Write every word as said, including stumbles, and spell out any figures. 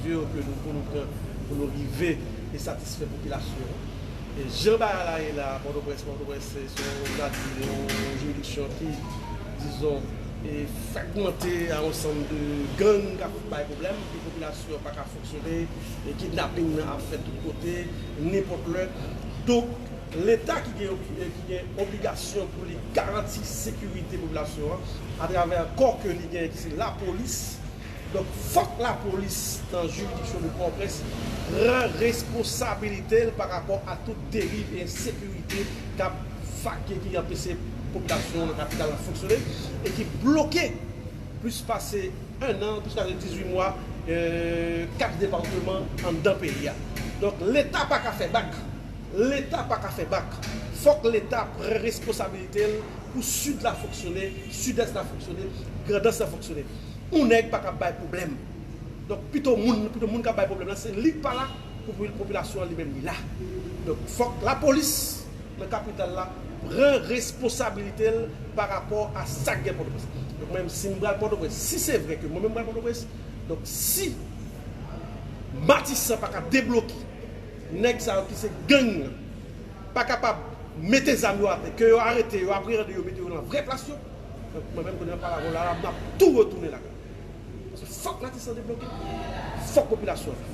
Ke nou, pou nou pran, pou nou rive e satisfè popilasyon an. E jan bagay la ye la, Pòtoprens, Pòtoprens se, se yon, yon jiridiksyon ki, dizon, e fragmante a yon sanm de gang k ap bay pwoblèm, ke popilasyon an pa ka fonksyone, e kidnaping nan ap fèt tout kote, nenpòt lè. Donk, Leta ki gen, ki gen obligasyon pou li garanti sekirite popilasyon an atravè kò ke li gen, ki se lapolis. Donk, fòk lapolis nan jiridiksyon de Pòtoprens pran responsabilite l pa rapò a tout deriv e ensekirite k ap fake, ki anpeche popilasyon nan kapital la fonksyone e ki bloke plis pase en an, plis pase dizuit mwa, euh, kat depatman anndan peyi a. Donk, Leta pa ka fè bak. Leta pa ka fè bak. Fòk Leta pran responsabilite l pou Sid la fonksyone, Sidès la fonksyone, Grandans la fonksyone. Yon nèg pa ka bay pwoblèm. Donk, pito moun, pito moun k ap bay pwoblèm la, se li k pa la, pou popilasyon an li menm li la. Donk, fòk lapolis nan kapital la pran responsabilite l pa rapò a sa k gen Pòtoprens. Donk, mwen menm, si m pral Pòtoprens, si se vre ke mwen menm m pral Pòtoprens, donk, si Matisan pa ka debloke, nèg sa yo ki se gang nan, pa kapab mete zam yo atè, ke yo arete yo, apreyande yo, mete yo nan vrè plas yo, donk, mwen menm, kounye a, pa la, la, m ap tou retounen lakay. Paske fòk Matisan debloke, fòk popilasyon an viv.